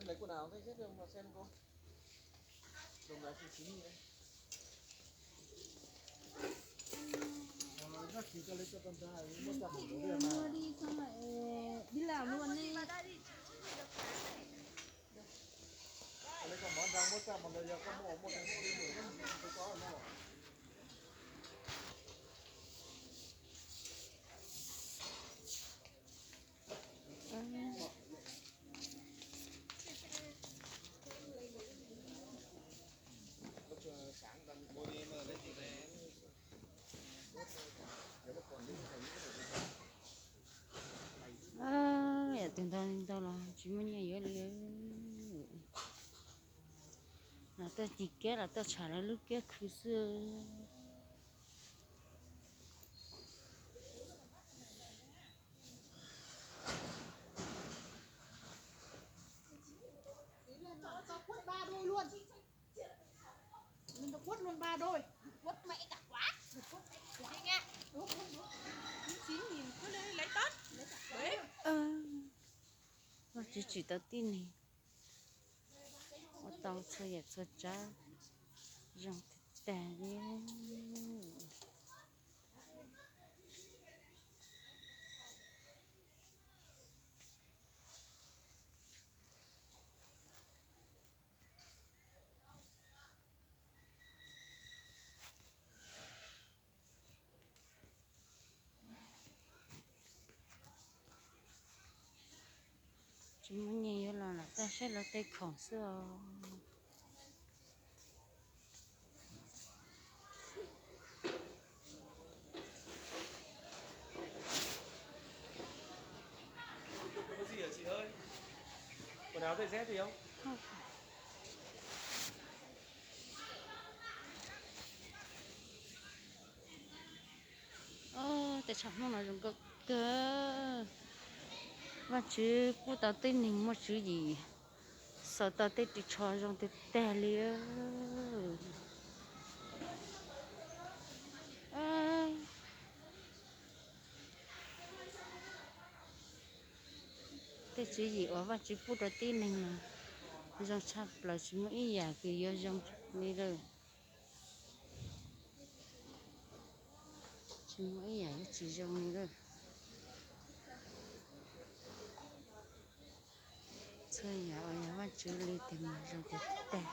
Lấy quần áo thay hết cho mà xem cô. Đồng lái thì chín nghìn đấy. Ờ, rác thì cho lấy cho con ra, mua cho con đi mà. Mua đi xong lại đi làm luôn đi. Lấy con món ra mua cho một người, giờ con mua một cái mua đi, mua cái có rồi. Yam twg ntau ntau los tsis muaj nyiaj yuav li. Los tuaj tig kiab los tuaj tsham lawv lub kiab khw xwb. Mình được quất luôn ba đôi. Quất mẹ cả quán. Được quất mẹ cả quán. Chín nghìn cứ lấy, lấy Tết. Lấy cả quán. Vaj tswv tsim tau tib neeg ua tau txhua yam txhua tsav zoo tag tag li. Tsis muaj nyiaj yuav los lam tag saib lawv tej khoom xwb os. Có gì hả chị ơi? Quần áo giày dép gì không? Teb chaws Hmoob no zoo nkauj kawg. Vaj tswv pub tau tib neeg muaj tswv yim, xaws tau tej ris tsho zoo tiag tiag li. Tej tswv yim uas Vaj tswv pub rau tib neeg no zoo tshaj plaws, tsis muaj ib yam kws yuav zoo li lawm. Tsis muaj ib yam yuav tsis zoo li lawm. Txhua yam uas yog Vaj tswv li tiag mas zoo tiag tiag.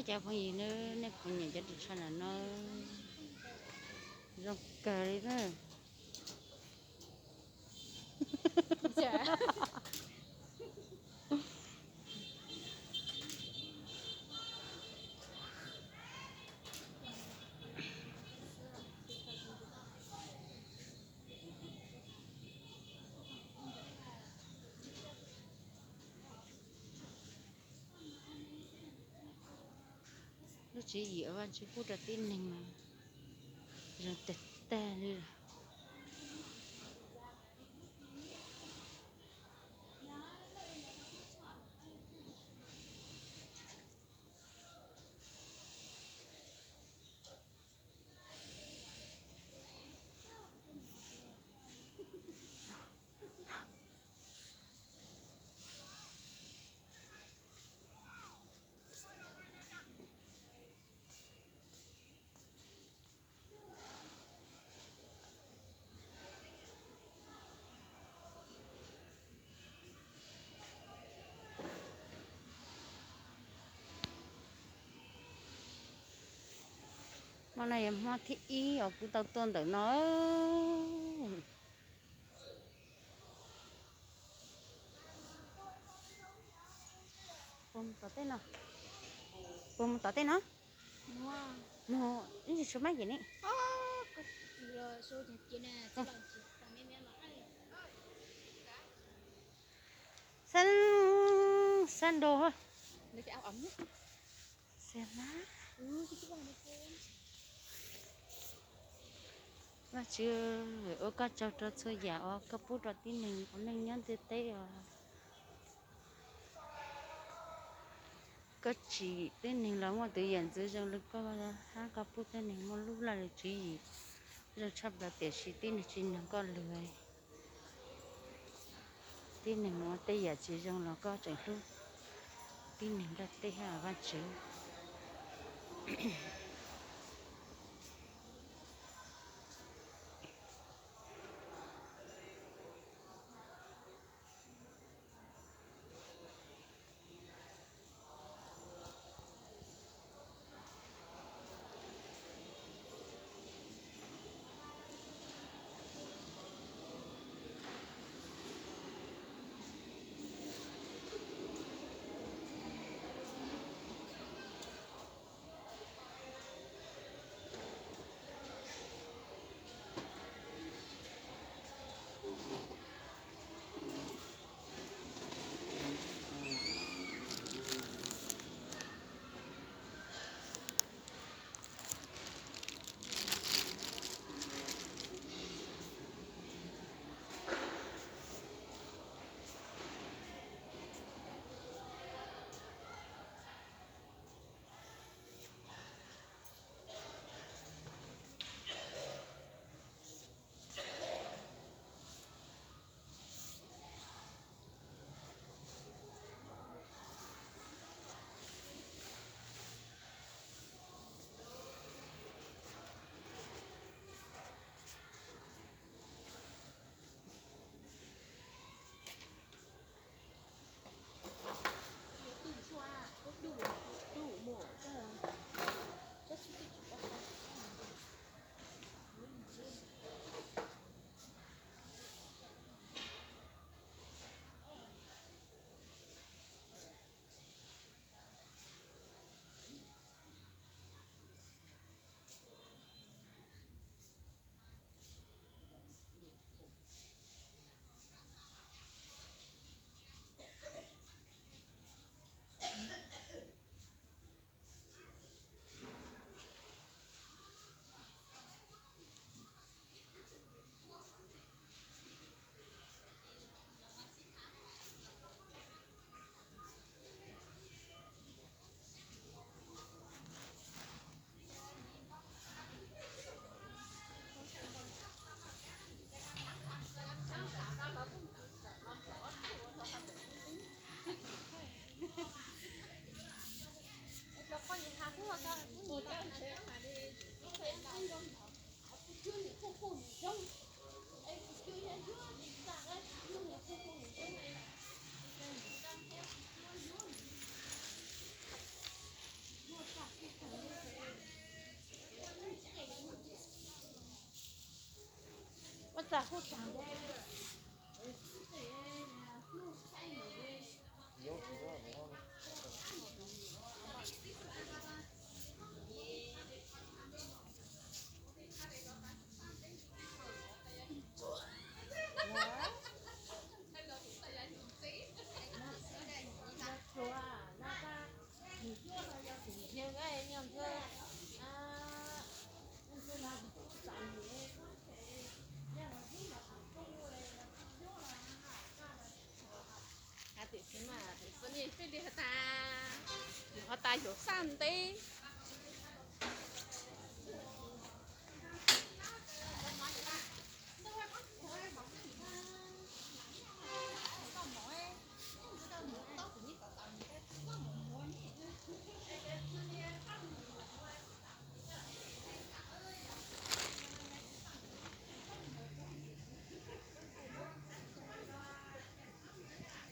Cov phooj ywg, nej puas nyiam cov ris tsho no no? Zoo kawg li na. Lub tswv yim uas Vaj tswv pub rau tib neeg mas zoo tag tag li lawm. Hmo no yog hmo thib ib uas kuv tau tuaj ntawm no. Puas mus tom tej no? Puas mus tom tej no? Mus, ib ntsis tshuav mab ces ne. Xab, xab nrau, xab na. Vajtswv, ua koj tsaug rau txhua yam uas koj pub rau tib neeg ua neej nyob ntiaj teb os. Koj tsim tib neeg los muaj tus yam ntxwv zoo li koj, hab koj pub tib neeg muaj lub laj lub tswv yim zoo tshaj plaws, tiam sis tib neeg tsis noog koj lus. Tib neeg ua tej yam tsis zoo los koj tseem hlub tib neeg ntiaj teb hab Vajtswv. Tiam sis mas tiam sis nej peb li has tas, yus has tas yus xaj ntev,